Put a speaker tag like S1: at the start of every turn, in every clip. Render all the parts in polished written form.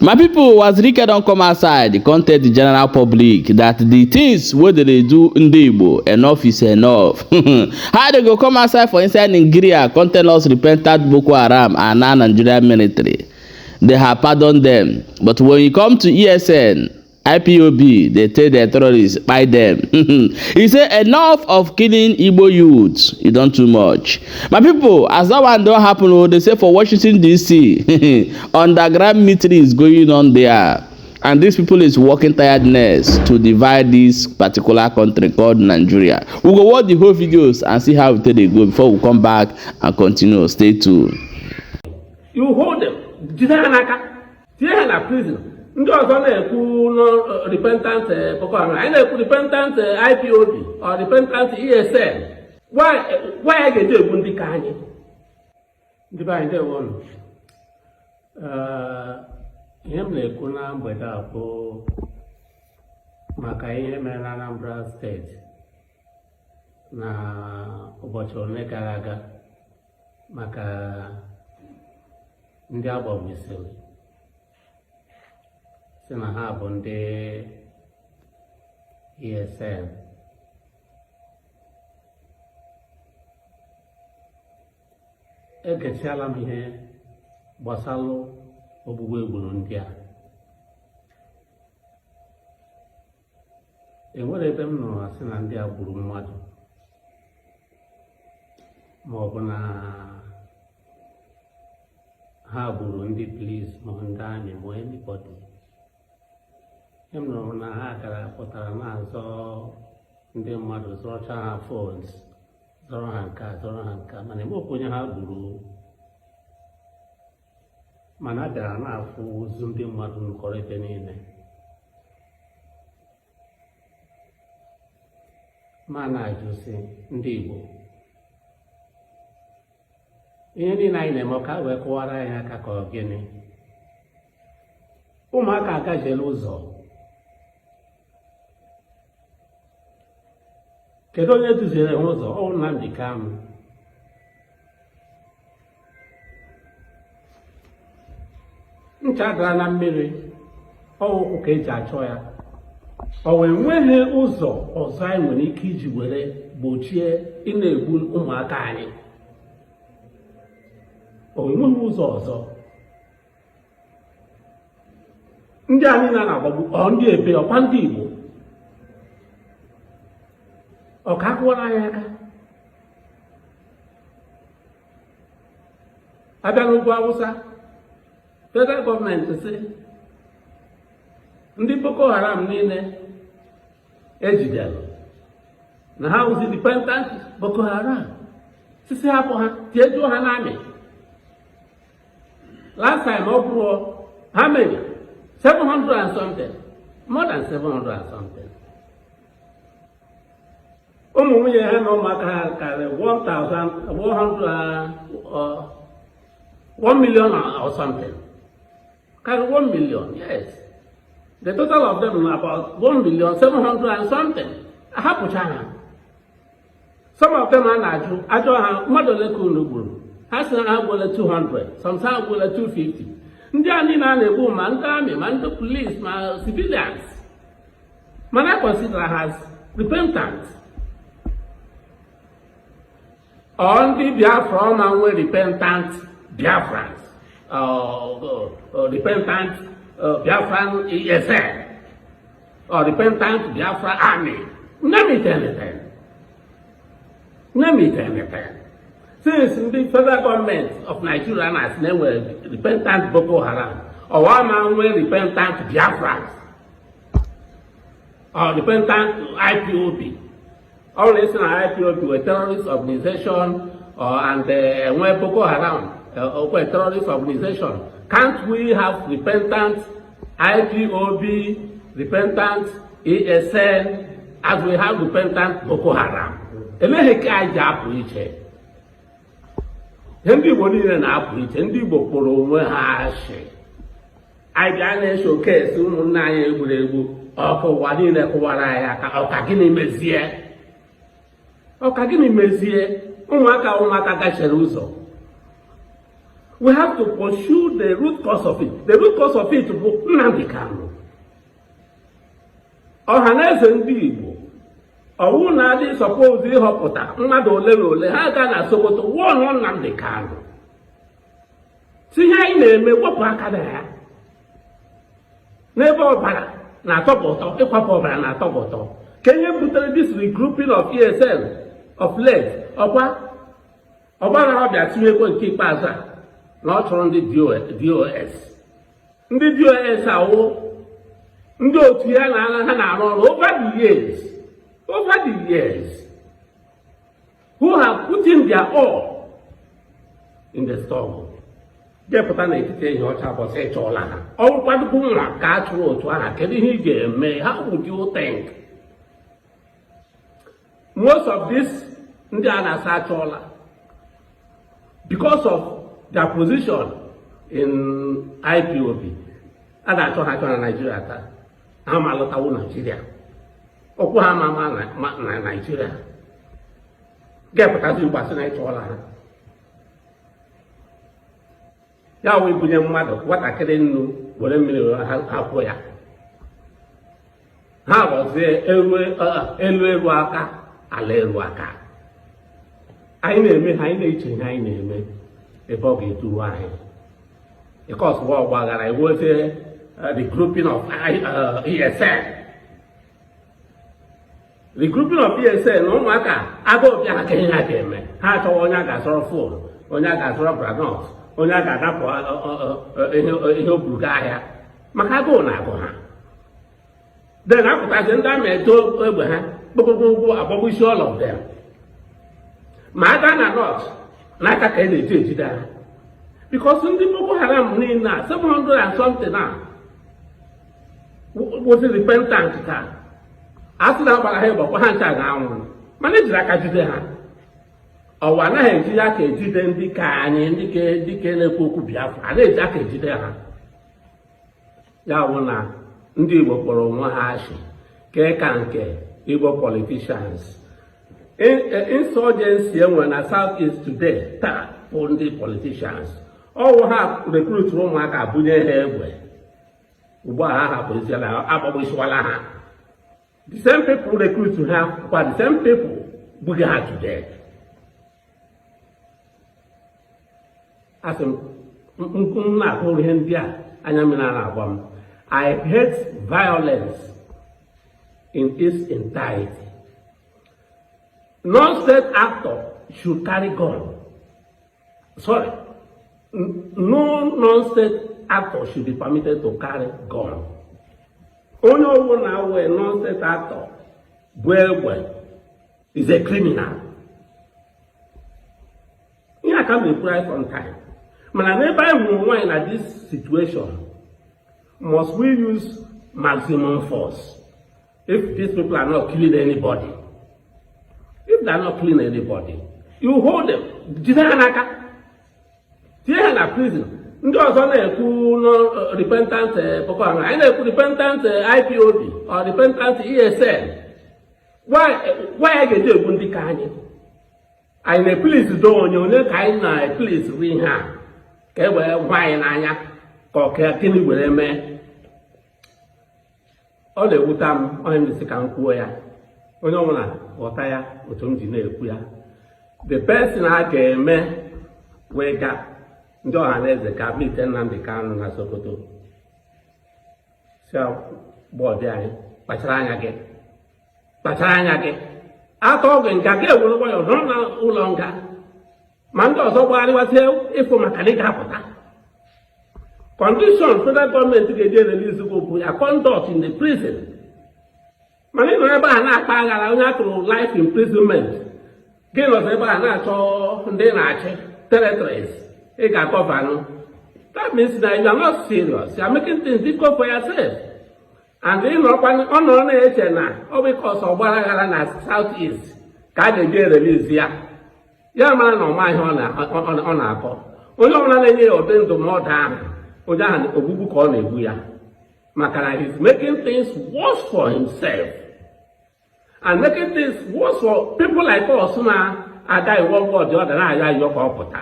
S1: My people, Uwazuruike don come outside come tell the general public that the things wey dem dey do Ndi Igbo, enough is enough. How they go come outside for inside Nigeria come tell us repentant Boko Haram and now Nigerian military? They have pardoned them. But when you come to ESN, IPOB, they tell their terrorists, buy them. He say enough of killing Igbo youths. E don too much. My people, as that one don happen, oh, they say for Washington DC, underground meeting is going on there. And these people is working tiredness to divide this particular country called Nigeria. We go watch the whole videos and see how it take dey go before we come back and continue. Stay tuned.
S2: You hold them, jide ha n'aka, tinye ha na prison. Ndị ọzọ na-ekwu no repentant Boko Haram, anyị na-ekwu repentant IPOB or repentant ESN. Why why anyị ga-eji egbu ndị ka anyị? Ndị be anyị, ndewo nụ. Ihe m na-ekwu na mgbede a bụ maka ihe mere na Anambra Steeti na ụbọchị ole gara aga, maka ndị agbagbusiri si na ha bụ ndị ESN. Egechiala m ihe gbasalụ ogbugbu egburu ndị a. Enwere ebe m nụrụ asị na ndị a gburu mmadụ, ma ọ bụ na ha gburu ndị police, ma ndị army, ma anybody. Ihe m nụrụ na ha gara pụtara na-azọ ndị mmadụ, zọrọcha ha phones, zọrọ ha nka, zọrọ ha nka, mana enwekwa onye ha gburu. Mana a bịara na-afụ ozu ndị mmadụ nụkọrọ ebe niile. Ma na-ajụ sị, ndị Igbo, ihe niile anyị na-eme, ka wee kụwara anyị aka ka ọ gịnị? Ụmụaka agajela ụzọ. Kedu onye duziere ha ụzọ? Ọ Nnamdi Kanu. Ncha dara na mmiri, ọ ụkwụ ka eji achọ ya. Ọ wee nweghị ụzọ ọzọ anyị nwere ike iji were gbochie ị na-egbu ụmụaka anyị? O nweghị ụzọ ọzọ. Ndị a niile na-agbagbu, ọ ndị ebe ọkwa ndị Igbo, ọ ka akụwara anyị aka. Abịa n'ugwu Awụsa, federal gọọmenti si ndị Boko Haram niile ejidere na ha wụzi repentant Boko Haram, sisi hapụ ha, tiejuo ha n'army. Last time ọ bụrụ how many? 700 and something, more than 700 and something. Ụmụ nwunye ha na ụmụaka ha karịrị 1100, 1 million or something, karịrị 1 million. Yes, the total of them about 1 million 700 and something. Ahapụcha ha. Some of them, a na-ajụ ajọ ha, mmadụ ole ka unu gburu? Ha sị na ha gbuola 200, some ha gbuola 250. Ndị a niile a na-egbu, ma ndị army, ma ndị police, ma civilians, mana consider ha as repentant. Ọ ndị Biafra ọma nwe repentant Biafrans, repentant Biafran ESN or repentant Biafra army, name it anything, name it anything. Since ndị federal government of Nigeria na-asị na enwere repentant Boko Haram, ọwa ma nwee repentant Biafrans or repentant IPOB. Ọ bụrụ isi na IPOB were terrorist organization or and enwe Boko Haram okwe terrorist organization, can't we have repentant IPOB, repentant ESN as we have repentant Boko Haram? Eleghị ka anyị ji apụ iche. Ihe ndị Igbo niile na-apụ iche, ndị Igbo kpọrọ onwe ha asị. Anyị bịa na-eso kesi ụmụnne anyị egburu egbu, ọkụ ụwa niile kụwara anyị aka. Ọka gịnị mezie? Ọka gịnị mezie? Ụmụaka, ụmụaka gachere ụzọ. We have to pursue the root cause of it. The root cause of it bụ Nnamdi Kanu. Ọhaneze ndị Igbo, ọwụ na-adị suppose ịhọpụta mmadụ ole na ole ha gaa na Sokoto wụọ Nnamdi Kanu, si ihe anyị na-eme, wepụ aka na ya n'ebe ọbara na-atọpụ ụtọ, ịkwapụ ọbara na-atọpụ ụtọ. Ka ihe butere this regrouping of ESN of late, ọkwa ọgbaghara ọbịa tinyekwe nke ikpeazụ a na ọ chọrọ ndị DOS. Ndị DOS awụ ndị otu ya na ha na-arụ ọrụ over the years, who have put in their all in the struggle, jepụta n'etiti ehihie ọcha bọsị ịchọọla ha. Ọwụkwadụkwu nwa ka a chụrụ otu aha, kedu ihe ị ga-eme? How would you think? Most of these ndị a na-asa achọọla because of their position in IPOB, a na-achọ ha achọ na Nigeria taa. Ha ma alọtawo Nigeria, ụkwụ ha ma ama na Nigeria ga-epụtazi mgbasị na ịchọọla ha. Ya wee bunye mmadụ nwatakịrị nnu were mmiri were hapụ ya, ha ghọzie elu eru aka, ala eru aka. Anyị na-eme ha, anyị na-eche ihe anyị na-eme ebe ọ ga-eduru anyị, because ọgba aghara ewezie the grouping of ESN, the grouping of ESN na ụmụaka agụụ bịa ha ka ihe ha ga-eme. Ha achọwa onye a ga-azọrọ phone, onye a ga-azọrọ groundnut, onye a ga-adapụ ihe o buru gaa ahịa, maka agụụ na-agụ ha. Then apụtazi ndị amị eto egbe ha kpokokpokpo, agbagbu isi all of them. Ma a gaa na north, n'aka ka ị na-eji ejide ha, because ndị Boko Haram niile a, 700 and something a wụzi repentant taa, a sị na agbara ha ịgbakwa ha ncha ga-anwụ, mana ejiri aka jide ha. Ọwa anaghị eji aka ejide ndị ka anyị, ndị ka na-ekwu okwu Biafra, a na-eji aka ejide ha. Ya bụ na ndị Igbo kpọrọ onwe ha asị kee ka nke Igbo politicians. Insurgency enwere na South East today taa bụ ndị politicians ọwụ ha recruituru ụmụaka, bunye ha egbe. Ugbu a ha hapụziela, agbagbusiwala ha. The same people recruit ha kwa, the same people gbuga ha today. Asị m m na-akụrụ ihe ndị a, anya mmiri na-agba m. I hate violence in its entirety. Non-state actor should carry gun. Sorry, no non-state actor should be permitted to carry gun. Onye ọwụ na-awụ non-state actor bụ egbe is a criminal. Ihe a ka m na-ekwu right on time. Mana n'ebe anyị hụrụ nwaanyị na this situation, must we use maximum force if these people are not killing anybody? If they are not killing anybody, you hold them, jide ha n'aka, tinye ha na prison. Ndị ọzọ na-ekwu no repentant Boko Haram, anyị na-ekwu repentant IPOB or repentant ESN. Why a ga-eji egbu ndị ka anyị? Anyị na-eplease do onye onye ka anyị na-eplease bụ ihe a ka e wee gwa anyị n'anya ka ọ ka gịnị were mee. Ọ na-ewute m onye m sị ka m kwuo ya, onye ọbụla ghọta ya otu m ji na-ekwu ya. The best thing a ga-eme wee ga ndị ọha na eze ka meet Nnamdi Kanu na Sokoto, si bọọdụ anyị, kpachara anya gị, kpachara anya gị. Atọ oge nga ga ewere nwayọ nọ na ụlọ nga, ma ndị ọzọ gbagharịwazie ịfụ maka na ị ga-apụta. Condition federal gọọmenti ga-eji erelease gị bụ ya conduct in the prison. Mana ị nọ ebe a na-akpa aghara, onye a tụrụ life imprisonment, gị nọzi ebe a na-achọ ndị na-achị territories ị ga-agovernụ. That means that you are not serious. You are making things difficult for yourself. And ị nọrọkwa, ọ nọrọ na-eche na ọ bụ because ọgbara aghara na South East ka a ga-eji erelease ya. Ya mara na ọma ihe ọ na-akọ. Onye ọbụla na-enye ya ụdị ndụmọdụ ahụ, onye ahụ ogbugbu ka ọ na-egbu ya, maka na he's making things worse for himself and making things worse for people like us na-aga iwu ọgwụ ọdị ọda na-ayọ ayọ ka ọ pụta.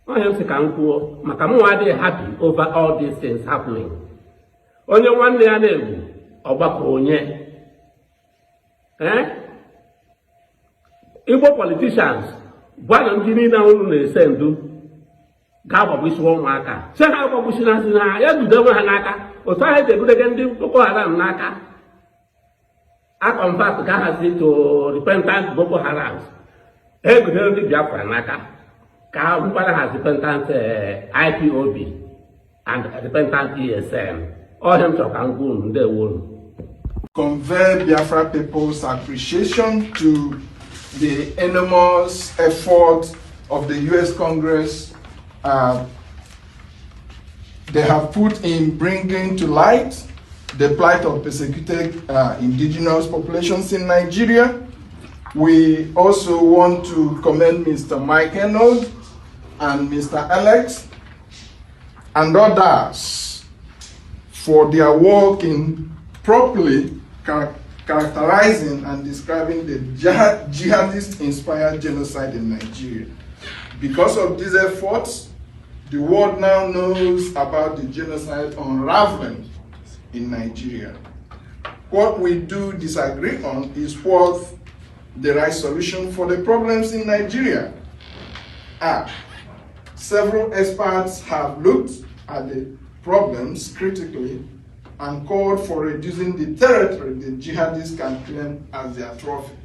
S2: Onye m sị ka m kwuo maka mụnwa adịghị happy over all these things happening. Onye nwanne ya na-egbu ọgbakọ onye, eh? Igbo politicians, gwanụ ndị niile unu na-ese ndu ga-agbagbusi ụmụaka, sị ha agbagbusi na ya dudewe ha n'aka otu ahụ esi ebudege ndị Boko Haram n'aka a convert ka hazi to repentant Boko Haram, egudere ndị Biafra n'aka ka ha hụkwara ha repentant IPOB and repentant ESN. Ọhịa m chọrọ ka m gwa unu. Ndewo unu.
S3: Convey Biafra people's appreciation to the enormous effort of the U.S. Congress they have put in bringing to light the plight of persecuted indigenous populations in Nigeria. We also want to commend Mr. Mike Arnold and Mr. Alex and others for their work in properly characterizing and describing the jihadist inspired genocide in Nigeria. Because of these efforts, the world now knows about the genocide unraveling in Nigeria. What we do disagree on is what the right solution for the problems in Nigeria are. Several experts have looked at the problems critically and called for reducing the territory the jihadists can claim as their trophy.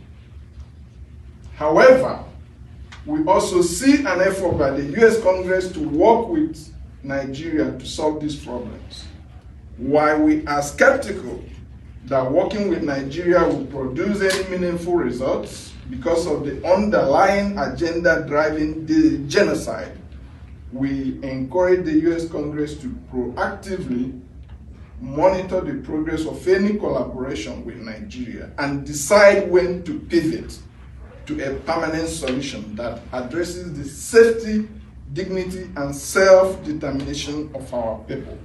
S3: However, we also see an effort by the US Congress to work with Nigeria to solve these problems. While we are skeptical that working with Nigeria will produce any meaningful results because of the underlying agenda driving the genocide, we encourage the US Congress to proactively monitor the progress of any collaboration with Nigeria and decide when to pivot to a permanent solution that addresses the safety, dignity, and self determination of our people.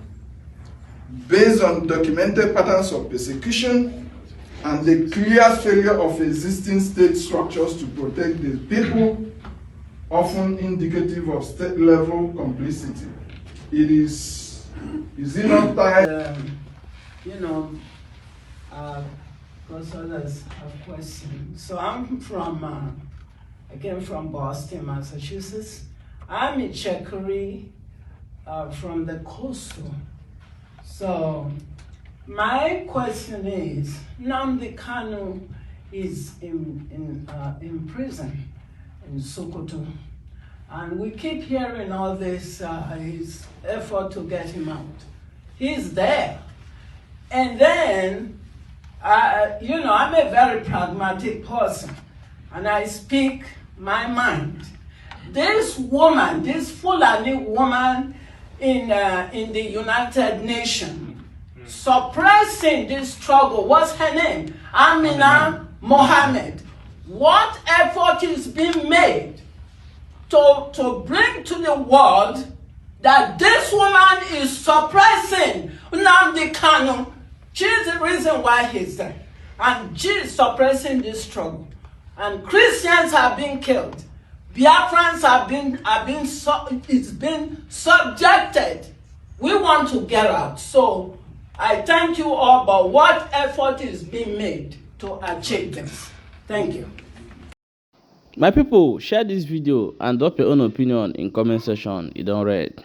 S3: Based on documented patterns of persecution and the clear failure of existing state structures to protect the people, often indicative of state level complicity, it is it not time?
S4: Because others have questions. So I came from Boston, Massachusetts. I'm Itsekiri from the coastal. So my question is, Nnamdi Kanu is in prison in Sokoto. And we keep hearing all this, his effort to get him out. He's there. And then, I'm a very pragmatic person and I speak my mind. This woman, this Fulani woman in the United Nations, suppressing this struggle, what's her name? Amina Mohammed. What effort is being made to bring to the world that this woman is suppressing Nnamdi Kanu? She's the reason why he's there. And she is suppressing this struggle. And Christians have been killed. Biafrans have been, it's been subjected. We want to get out. So I thank you all, but what effort is being made to achieve this? Thank you.
S1: My people, share this video and drop your own opinion in comment section. E don read.